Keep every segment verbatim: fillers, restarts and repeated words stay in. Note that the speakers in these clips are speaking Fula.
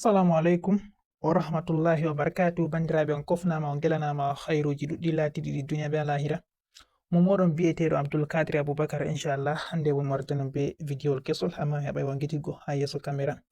Assalamu alaikum wa rahmatullahi wa barakatuh. Bandiraɓe, on kofnama, on gelanama khairuji ɗuɗɗi latiɗi ɗi duniya be lahira. Mo moɗon bi'eteɗo Abdul Kadir Abubakar, inshallah. Hande won warde non be video kesol, amma mi haɓai wangitigo ha yeso kamera.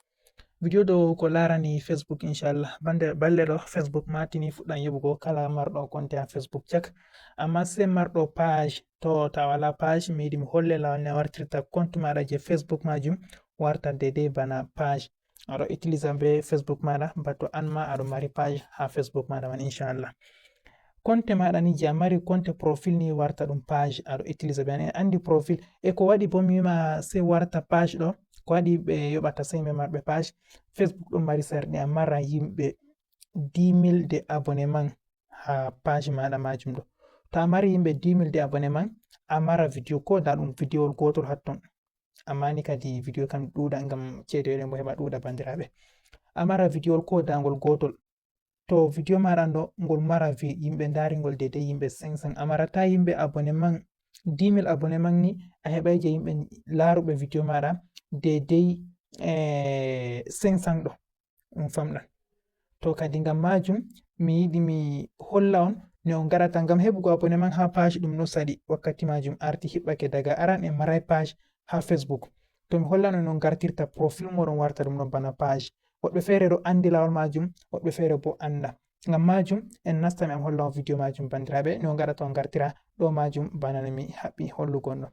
Video ɗo ko larani Facebook, inshallah. Bande balle ɗo Facebook matini fuɗɗan yoɓugo kala marɗo konte ha Facebook cak. Amma se marɗo page, to ta wala page, mi yiɗi mi holle lawol ne wartirta compte maɗa je Facebook majum warta daidai bana page. Aɗo utiliser be Facebook maɗa, bato an ma aɗo mari page ha Facebook maɗa man, inshallah. Compte maɗa ni je a mari compte profil ni warta ɗum page, aɗo utiliser be an andi profil. E ko waɗi bo mi wima se warta page ɗo, ko waɗi ɓe yoɓata se yimɓe marɓe page? Facebook ɗon mari sarɗi a mara yimɓe dix mille de abonnement ha page maɗa majum ɗo. To a mari yimɓe dix mille de abonnement, a mara video ko da ɗum videowol gotol hatton. Amma ni kadi video kam ɗuuɗa ngam cede ɗen bo heɓa ɗuuɗa bandiraɓe. A mara videowol ko dangol gotol. To video maɗa ɗo ngol mara vi yimɓe dari ngol daidai yimɓe cinq cents. A marata yimɓe abonnement, dix mille abonnement ni a heɓai je yimɓe laruɓe video maɗa daidai, eh, cinq cents ɗo. On famɗan. To kadi ngam majum mi yiɗi mi holla on no on gaɗata ngam heɓugo abonnement ha page ɗum no saɗi. Wakkati majum arti hiɓɓake daga aran en marai page ha Facebook. To mi hollan on no on gartirta profil moɗon warta ɗum ɗon bana page. Woɗɓe fere ɗo andi lawol majum, woɗɓe fere bo anda. Ngam majum en nasta mi am holla on video majum bandiraɓe no on gaɗata on gartira ɗo majum bana no mi haɓɓi hollugo on ɗo.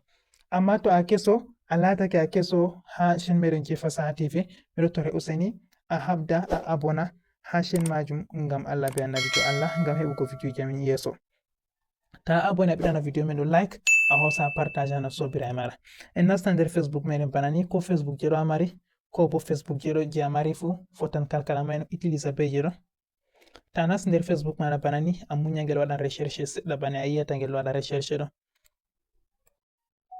Amma to a keso, a latake a keso ha chaîne meɗen je Fasaha T V, miɗo tore useni a habda a abona ha chaîne majum ngam Allah be annabijo Allah ngam heɓugo video jamin yeso. Ta abone a ɓiɗana video men ɗo like, a hosa a partage hana sobiraɓe maɗa. En nasta nder Facebook meɗen bana ni, ko Facebook je ɗo a mari, ko bo Facebook je ɗo je a mari fu, fotan kalkala ma en utiliser be je ɗo. Ta nasti nder Facebook maɗa bana ni, a munya ngel waɗan recherche seɗɗa bana a yiyata ngel waɗa recherche ɗo.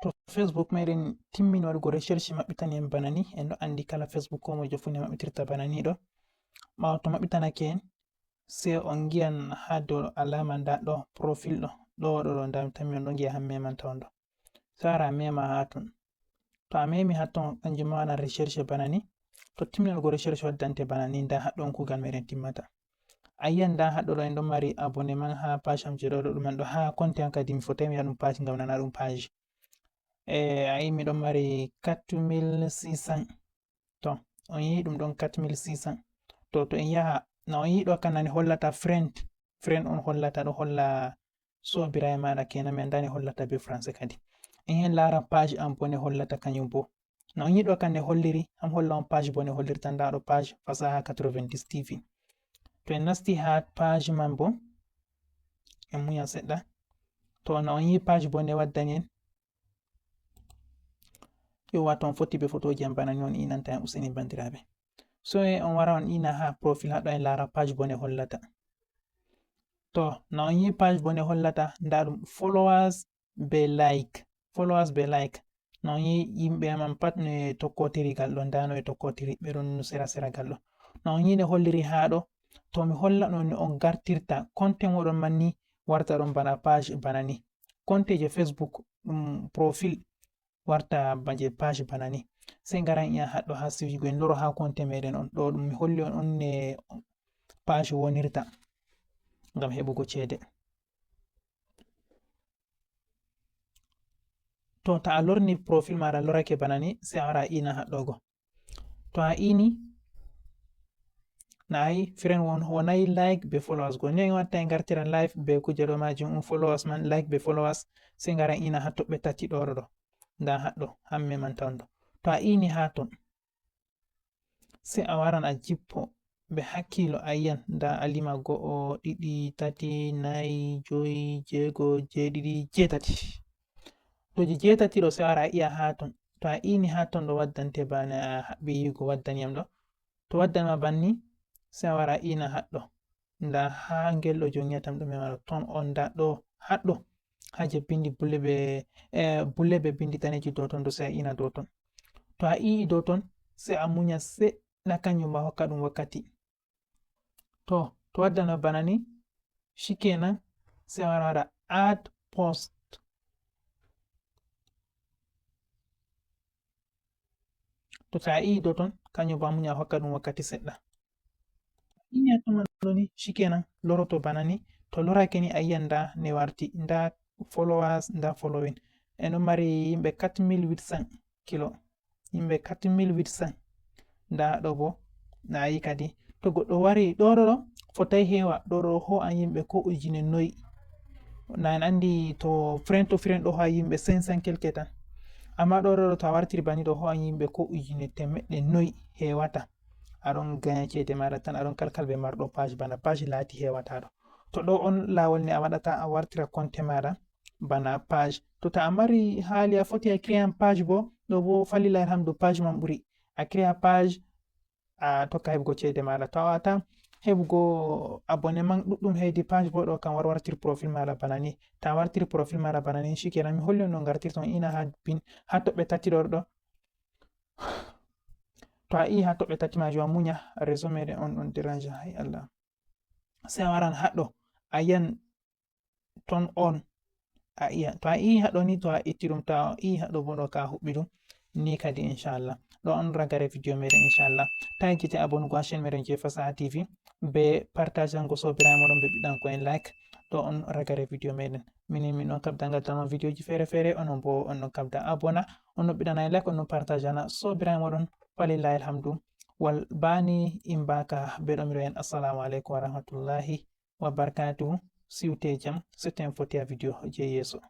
To Facebook meɗen timmini waɗugo recherche maɓɓitani en bana ni, en ɗo andi kala Facebook ko moijo fu ne maɓɓitirta bana ni ɗo. Ɓawo to maɓɓitanake en, se on ngi'an ha dow alama nda ɗo profil ɗo, ɗo ɗo ɗo nda mi tammi on ɗo ngi'a ha memanta on ɗo. Se wara a mema ha ton. To a memi ha ton kanjum ma waɗan recherche bana ni. To timminal go recherche waddante bana ni nda haɗɗo on kugal meɗen timmata. A yi'an nda haɗɗo ɗo en ɗon mari abonnement ha page am je ɗo ɗo ɗum en ɗo ha compte am kadi mi fotai mi waɗa ɗum page ngam nana ɗum page. Eh, a yi miɗon mari quatre mille six cents. To on yi ɗum ɗon quatre mille six cents. To to en yaha na on yi ɗo kanani hollata friend. Friend on hollata ɗo holla sobiraɓe maɗa kenan mi andani hollata be français kadi. En yahi lara page am bone hollata kanyum bo. Na on yi ɗo kanne holliri am holla on page bone hollirta nda ɗo page Fasaha quatre-vingt-dix T V. To en nasti ha page man bo en munya seɗɗa. To na on yi page bone waddani en yo wato on foti be fotoji am bana ni on inanta en useni bandiraɓe. So e on wara on ina ha profil haɗo en lara page bone hollata. To na on yi page bone hollata nda ɗum followers be like. Followers be like. Na on yi yimɓe am pat no e tokkotiri gal ɗo nda no e tokkotiri ɓe ɗon sera sera gal ɗo. Na on yi ne holliri ha ɗo. To mi holla no on gartirta compte moɗon manni warta ɗon bana page bana ni. Compte je Facebook ɗum profil warta baje page bana ni. Sai ngaran iya haɗɗo ha siwjigo en loro ha compte meɗen on ɗo ɗum mi holli on on ne page wonirta ngam heɓugo cede. To ta a lorni profil maɗa lorake bana ni sai a wara a ina haɗɗogo. To a ini na ayi friend won wonai like be followers go ni watta e gartira live be kuje ɗo majum um followers man like be followers sai ngara ina ha toɓɓe tati ɗo ɗo nda haɗɗo hamme man tawon ɗo. To a ini ha ton sai a waran a jippo be hakkilo a yiyan nda a lima go'o ɗiɗi tati nayi joyi jeego jeeɗiɗi jeetati. To je jeetati ɗo sai a wara a iya ha ton. To a ini ha ton ɗo waddante bana a haɓɓi yigo waddaniyam ɗo. To waddanma banni sai a wara a ina haɗɗo. Nda ha ngel ɗo jongiyata mi ɗo mema ɗo ton on nda ɗo haɗɗo ha je bindi bule be eh, bule be bindi daneji dow ton ɗo sai a ina dow ton. To a ii dow ton sai a munya seɗɗa kanjum ma hokka ɗum wakkati. To to waddana bana ni shikenan sai a wara waɗa add post. To ta ii dow ton kanjum bo a munya hokka ɗum wakkati seɗɗa. Ini a tuma ɗo ni shikenan loroto bana ni. To lorake ni a yiyan nda ne warti, nda followers, nda following. En ɗo mari yimɓe quatre mille huit cents kilo, yimɓe quatre mille huit cents. Nda ɗo bo na yi kadi, to goɗɗo wari ɗo ɗo ɗo fotai hewa ɗo ɗo ho an yimɓe ko ujine noyi. Na en andi to friend to friend ɗo ho an yimɓe cinq cents quelque tan. Amma ɗo ɗo ɗo to a wartiri bani ɗo ho an yimɓe ko ujine temeɗɗe noyi hewata. Aɗon ganya cede maɗa tan, aɗon kalkal be marɗo page bana page lati hewataɗo. To ɗo on lawol ni a waɗata, a wartira konte maɗa bana page. To ta a mari hali a foti a créer page bo, ɗo bo falila alhamdu page man ɓuri. A créer page, a tokka heɓugo cede maɗa. To a wata heɓugo abonnement ɗuɗɗum hedi page bo, ɗo kan war wartir profil maɗa bana ni. Ta wartir profil maɗa bana ni shikenan, mi holli on no gartirton ina ha bin ha toɓɓe tati ɗo ɗo. To a yi ha toɓɓe tati majum a munya, réseau meɗen on ɗon dérange, hay Allah. Sai a waran haɗɗo a yiyan ton on a yiya. To a yi haɗɗo ni, to a itti ɗum, to a yi haɗɗo bo ɗo ka huɓɓi ɗum ni kadi inchallah. Ɗo on ragare vidéo meɗen inchallah. Ta yejjite abonnement ha chaîne meɗen je Fasaha T V be partage ango sobiraɓe moɗon be ɓiɗɗan ko en like. Ɗo on ragare vidéo meɗen. Minin min ɗon kabda ngal tan on vidéo ji fere fere, onon bo on ɗon kabda abona, on ɗon ɓiɗɗana en like, on ɗon partage ana sobiraɓe moɗon. Falillahi alhamdu. Wal bani imbaka be ɗo miɗo en assalamu alaikum wa rahmatullahi wa barakatuhu. Siwte jam, siwte en foti ha vidéo je yeso.